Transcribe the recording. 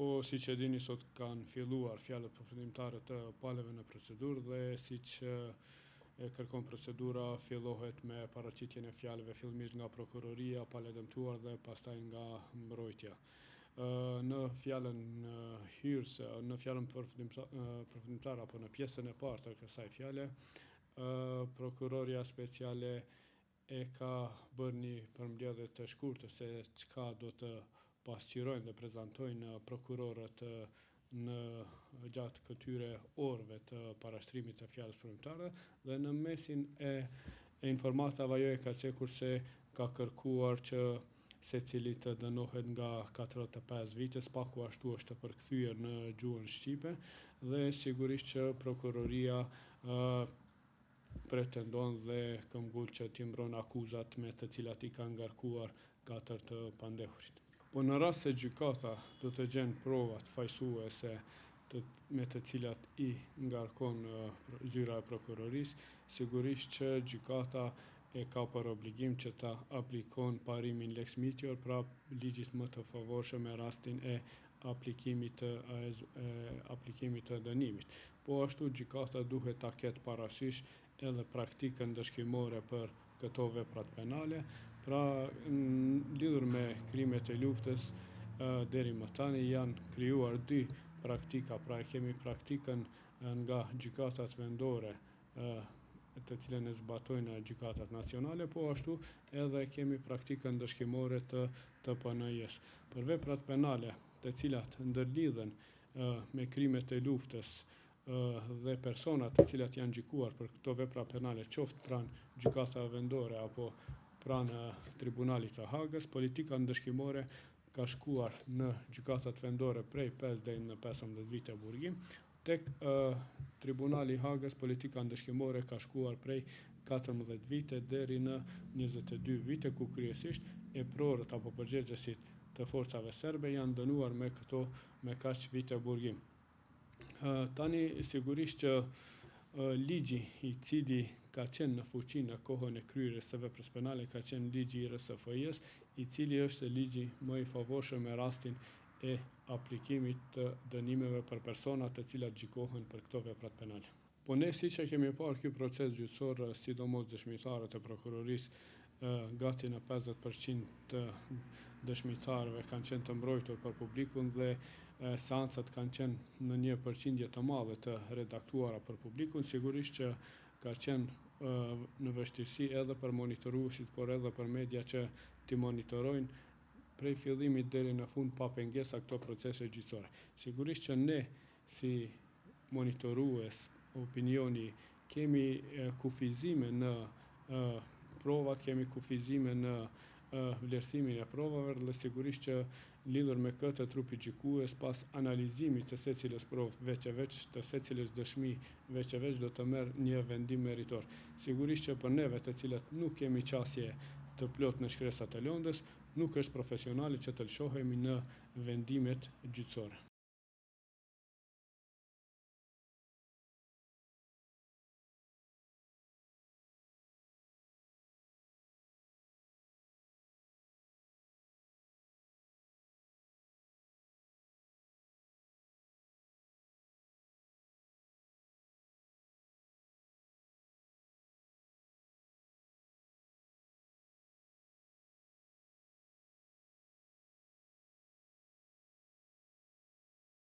Po, siç e dini, sot kanë filluar fjalët përfundimtare të palëve në procedurë dhe siç e kërkon procedura, fillohet me paraqitjen e fjalëve fillimisht nga prokuroria, pala e dëmtuar dhe pastaj nga mbrojtja. Në fjalën hyrëse, në fjalën përfundimtare apo në pjesën e parë të kësaj fjale, prokurorja speciale e ka bërë një përmbledhje të shkurtër se çka do të pasqyrojnë dhe prezantojnë prokurorët në gjatë këtyre orëve të parashtrimit të fjalës përfundimtare dhe në mesin e informatave ajo e ka cekur se ka kërkuar që secili të dënohet nga 45 vite, së paku ashtu është përkthyer në gjuhën shqipe dhe sigurisht që prokuroria pretendon dhe këmbgul që t'i mbron akuzat me të cilat i ka ngarkuar katër të pandehurit. Po në rast se gjykata do të gjen provat fajësuese të, me të cilat i ngarkon zyra e prokurorisë, sigurisht që gjykata e ka për obligim që ta aplikon parimin lex mitior, pra ligjit më të favorshëm me rastin e aplikimit të aplikimit të dënimit. Po ashtu gjykata duhet ta ketë parasysh edhe praktikën ndëshkimore për këto veprat penale, pra lidhur me krimet e luftës deri më tani janë krijuar dy praktika, pra e kemi praktikën nga gjykatat vendore të cilën e zbatojnë gjykatat nacionale, po ashtu edhe kemi praktikën ndëshkimore të TPNJ-s. Për veprat penale të cilat ndërlidhen me krimet e luftës dhe personat të cilat janë gjykuar për këto vepra penale, qoftë pranë gjykatave vendore apo pranë Tribunalit të Hagës, politika ndëshkimore ka shkuar në gjykatat vendore prej 5 deri në 15 vite burgim, Tek Tribunali i Hagës politika ndëshkimore ka shkuar prej 14 vite deri në 22 vite, ku kryesisht eprorët apo përgjegjësit të forcave serbe janë dënuar me këto me kaq vite burgim. Tani sigurisht që ligji i cili ka qenë në fuqi në kohën e kryerjes së veprës penale ka qenë ligji i RSFJ-s, i cili është ligji më i favorshëm me rastin e aplikimit të dënimeve për personat të cilat gjykohen për këto veprat penale. Po ne siç e kemi parë ky proces gjyqësor, sidomos dëshmitarët e prokurorisë, gati në 50% të dëshmitarëve kanë qenë të mbrojtur për publikun dhe seancat kanë qenë në një përqindje të madhe të redaktuara për publikun, sigurisht që ka qenë në vështirësi edhe për monitoruesit, por edhe për media që t'i monitorojnë prej fillimit deri në fund pa pengesa këto procese gjyqësore. Sigurisht që ne si monitorues opinioni kemi kufizime në provat, kemi kufizime në vlerësimin e provave dhe sigurisht që lidhur me këtë trupi gjykues pas analizimit të secilës provë veç e veç, të secilës dëshmi veç e veç do të merr një vendim meritor. Sigurisht që për neve të cilët nuk kemi qasje të plotë në shkresat e lëndës, nuk është profesionale që të lëshohemi në vendimet gjyqësore.